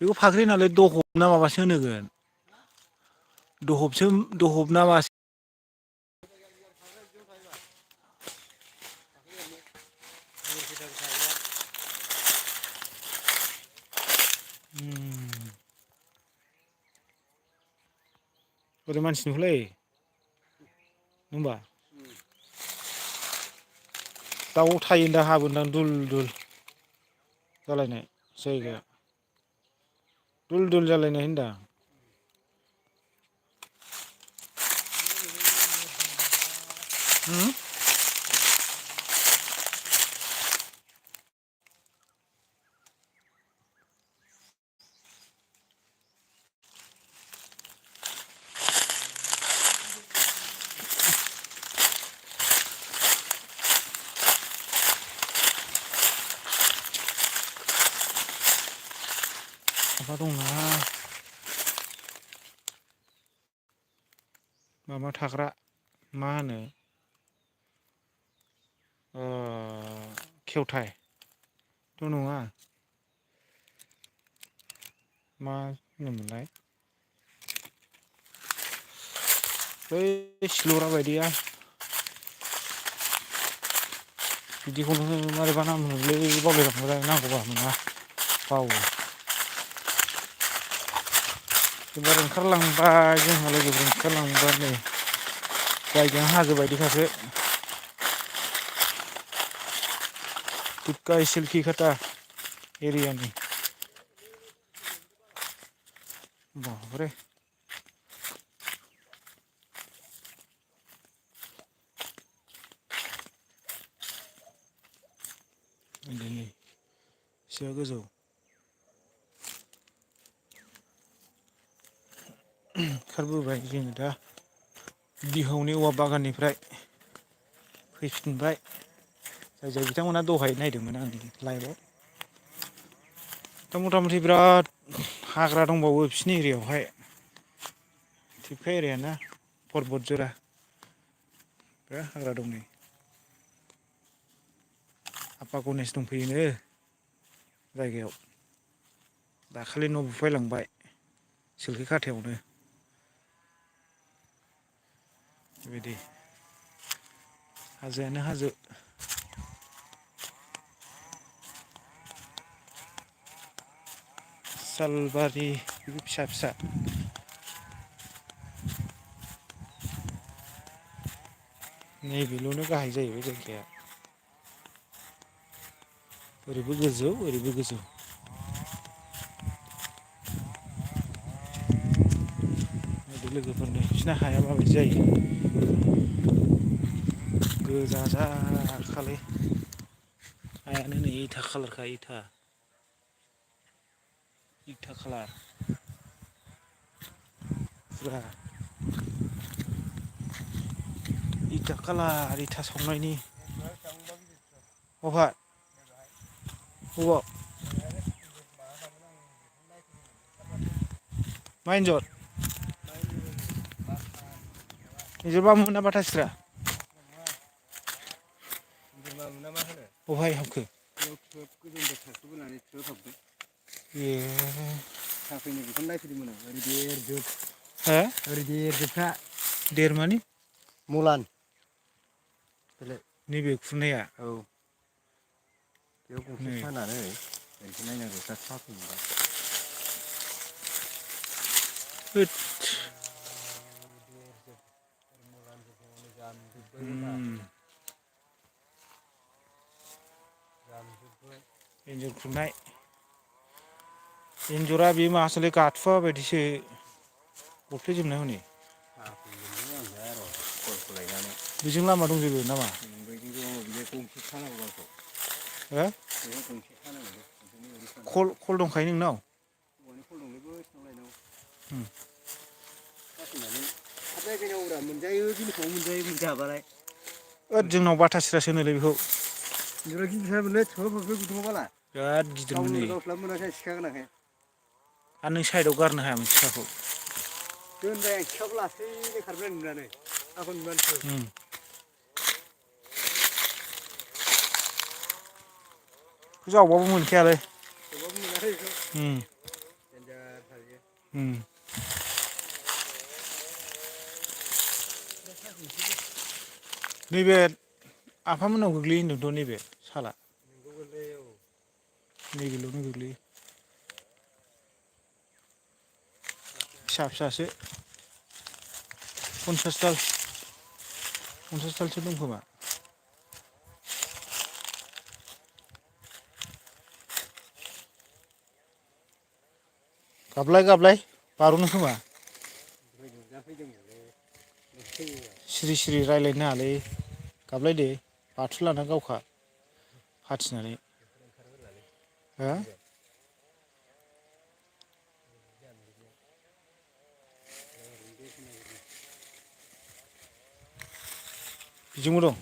बेखौ फाख्रि नालाय दहब ना माबासो होनगोन दहब ना मासो बोरै मानसि नुखोलै होमबा दाउ थायोदां हाबोनदां दुल दुल जालायनाय जायगाया दुल दुल जालायनाय होनदां माबा दंना माबा थाग्रा मा होनो खेवथायथ' नङा मा होनोमोनलाय बै सिलरा बायदिया बिदिखौनो मारैबा नाम होनोमोनलै बावलायलांबाय नांगौबा मोना बावो एबार ओंखारलांबाय जोंहा लोगोफोर ओंखारलांबाय नै जायगायानो हाजो बायदिखासो टिपकाय सिलखि खाथा एरियानि बाबरे नै एसे गोजौ ओंखारबोबाय जोङो दा बिहावनि औवा बागाननिफ्राय फैफिनबाय जाय बिथांमोना दहाय नायदोंमोन आं लाइभआव दा मथा मथि बिराद हाग्रा दंबावो बिसिनि एरियायावहाय थिपकाय एरियाना परबत जरा बिराद हाग्रा दं नै आफा गनेश दंफैयोनो जायगायाव दाखालि न' बुफायलांबाय सिलखि खाथायावनो बेबायदि हाजोआनो हाजो सालबारि बिदि फिसा फिसा नैबेल'नो गाहाय जाहैबाय जायगाया ओरैबो गोजौ ओरैबो गोजौ लोगोफोरनो बिसोरना हाया माबायदि जायो गोजा जा खालै हायानो नै इथा खालारखा इथा खालार फुरा इथा खालार इथा सावनायनि अहा अबाव मा एन्जर एन्जर बामु ना बाथा सिरा बहाय हाबखो ए साफैनो बेखौनो नायफैदोंमोन आं ओरै देरजोब हो ओरै देरजोबखा देर मानि मलान नैबे खुरनाया औ बेयाव गंसे सानानै ओरैखौ नायनांगौ दा साफैनोबा होद एन्जर खुरनाय एन्जरा बे मासोलै गाथुआ बायदिसो अरफ्लेजोबनाय हनै बेजों लामा दंजोबो नामा हो खल दंखायो नोंनाव मोनजायो बिलिफाङाव मोनजायो मोनजाबालाय ओद जोंनाव बाथा सिरासो होनोलै बेखौ बिराद गिदिरमोन नै आरो नों साइडआव गारनो हायामोन सिखाखौ दोनबाय आं सिखाखौ लासैनो खारबाय नुनानै आंखौ नुनानैसो जावबाबो मोनखायालै नैबे आफामोननाव गोग्लैयो होनदोंथ' नैबे साला नैबेल'नो गोग्लैयो फिसा फिसासो 50 दालसो दं खोमा गाबलाय बार'नो खोमा सिरि सिरि रायलायनो नाङालै गाबलायदो बाथु लाना गावखा फाथिनानै हो बिजोंबो दं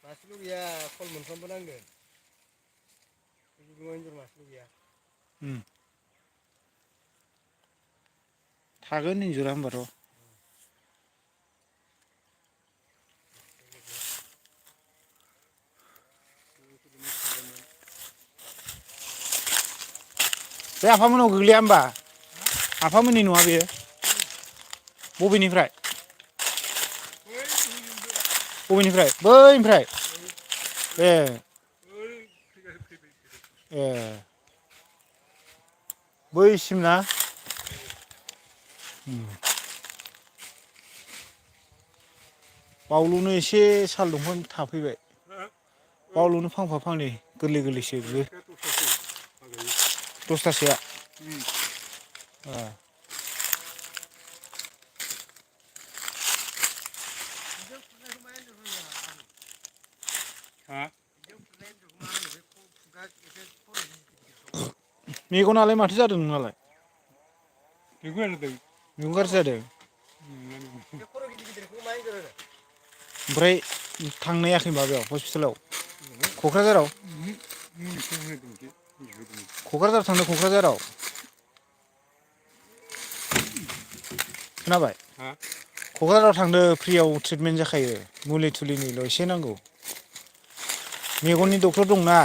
मासेल' गैया खल मोनफ्रोमबो नांगोन मासेल' गैया थागोन एन्जरा होनबाथ' बे आफामोननाव गोग्लैया होमबा आफामोननि नङा बेयो बबेनिफ्राय बैनिफ्राय ए बैसिम ना बावलुनो एसे साल दंफां थाफैबाय बावलुनो फांफा फांनै गोरलैसो बेबो 10थासोआ मेगनालाय माथो जादों नोंनालाय मेगन गाज्रि जादों ओमफ्राय थांनायाखै माबायाव हस्पिटालाव क'क्राझाराव थांदों क'क्राझाराव खोनाबाय क'क्राझाराव थांदो फ्रियाव ट्रिटमेन्ट जाखायो मुलि थुलिनिल' एसे नांगौ मेगननि डक्टर दंना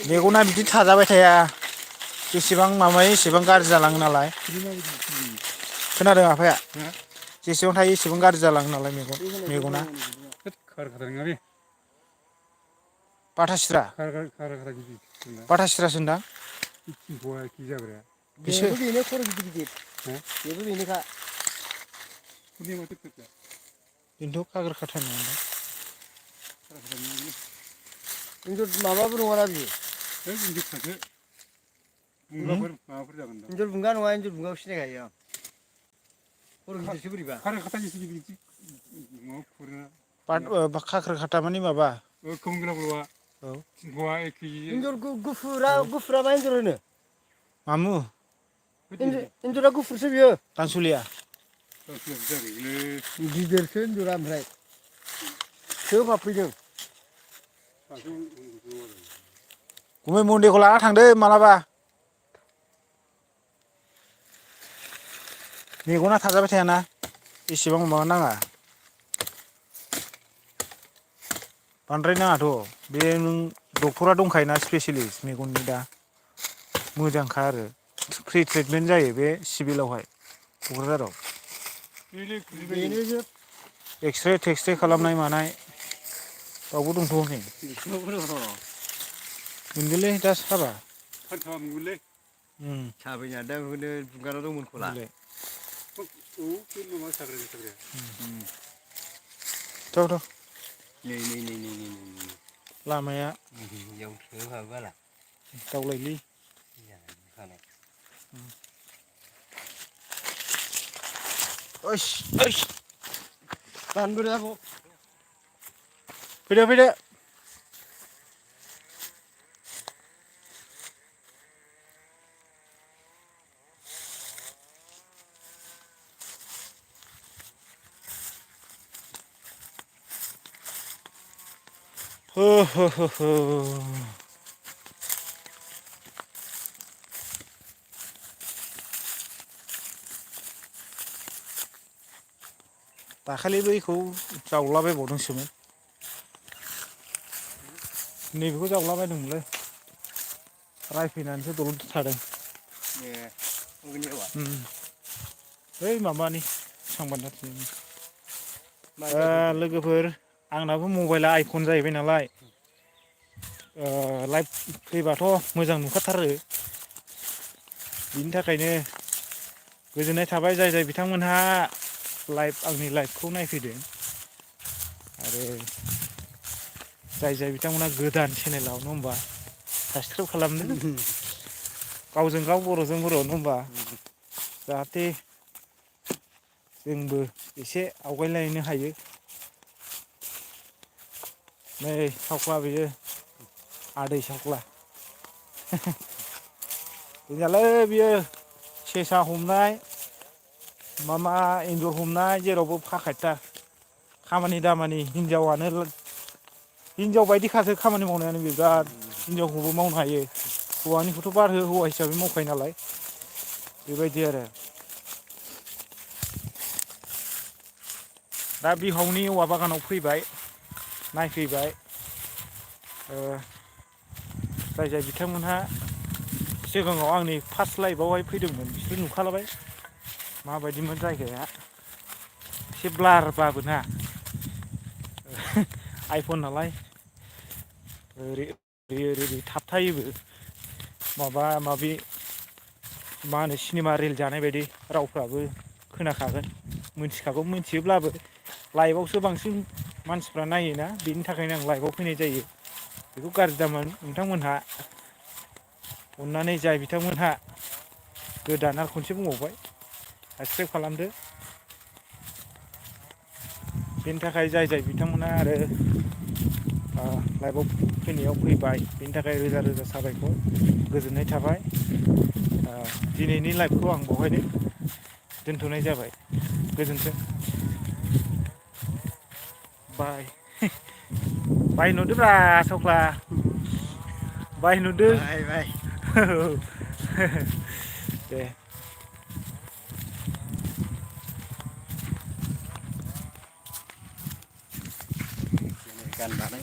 मेगना बिदि थाजाबाय थाया जेसेबां माबायो एसेबां गाज्रि जालाङो नालाय खोनादों आफाया जेसेबां थायो एसेबां गाज्रि जालाङो नालाय मेगना बाथासिरा बाथासिरासो होनदां बेबो बेनो खर' गिदिर बेबो बेनोखा बेनोथ' खाग्रा खाथा नङा माबाबो नङाना बियो एन्जर बुंगा नङा एन्जर बुंगाखौ सिनायखायो आं खर' गिदिरसो बोरैबा खाख्रा खाथा माने माबा एन्जर गुफुरा मा एन्जर होनो मामु एन्जरा गुफुरसो बियो दानसुलिया गिदिरसो एन्जरा ओमफ्राय सोब हाबफैदों गुमै मन्दिरखौ लाना थांदो मालाबा मेगना थाजाबाय थायाना एसेबां माबा नाङा बांद्राय नाङाथ' बे नों डक्टरा दंखायोना स्पेसियेलिस्ट मेगननि दा मोजांखा आरो फ्रि ट्रिटमेन्ट जायो बे सिभिलावहाय क'क्राझाराव एक्सरे टेक्सरे खालामनाय मानाय बावबो दंथ' नै मोनगोनलै दा साबा साबायना दा बेखौनो बुगानाव दंमोन खोला थ' नै लामाया दावलायलै फैदो हो हो हो हो दाखालि बैखौ जावलाबायबावदोंसोमोन नैबेखौ जावलाबायदोंमोनलै रायफैनानैसो दलद थादों बै माबानि सांबादाथिनि लोगोफोर आंनाबो मबाइला आइफन जाहैबाय नालाय लाइभ फैबाथ' मोजां नुखाथारो बिनि थाखायनो गोजोननाय थाबाय जाय जाय बिथांमोनहा आंनि लाइभखौ नायफैदों आरो जाय जाय बिथांमोना गोदान चेनेलाव नङा होमबा साबसक्राइब खालामदों गावजों गाव बर'जों बर' नङा होमबा जाहाथे जोंबो एसे आवगायलायनो हायो नै सावख्ला बेयो आदै सावख्ला गैयालै बियो सेसा हमनाय मामा एन्जर हमनाय जेरावबो फाखायथा खामानि दामानि हिनजाव बायदिखासो खामानि मावनायानो बिराद हिनजावखौबो मावनो हायो हौवानिखौथ' बाद हो हौवा हिसाबै मावखायो नालाय बेबायदि आरो दा बिहावनि औवा बागानाव फैबाय नायफैबाय जाय जाय बिथांमोनहा सिगाङाव आंनि फार्स्ट लाइफआवहाय फैदोंमोन बिसोर नुखालाबाय माबायदिमोन जायगाया एसे ब्लारबाबो ना आइफन नालाय ओरै थाबथायोबो माबा माबि मा होनो सिनेमा रिल जानाय बायदि रावफ्राबो खोनाखागोन मिथिखागौ मिथियोब्लाबो लाइभआवसो बांसिन मानसिफ्रा नायोना बेनि थाखायनो आं लाइभआव फैनाय जायो बेखौ गाज्रि दामोन नोंथांमोनहा अननानै जाय बिथांमोनहा गोदान आरो खनसे बुंबावबाय साबसक्राइब खालामदो बेनि थाखाय जाय जाय बिथांमोना आरो लाइभआव फैनायाव फैबाय बेनि थाखाय रोजा रोजा साबायखर गोजोननाय थाबाय दिनैनि लाइभखौ आं बेवहायनो दोनथ'नाय जाबाय गोजोन्थों बाय बाय नुदोब्रा सावख्ला बाय नुदो दे गान बानाय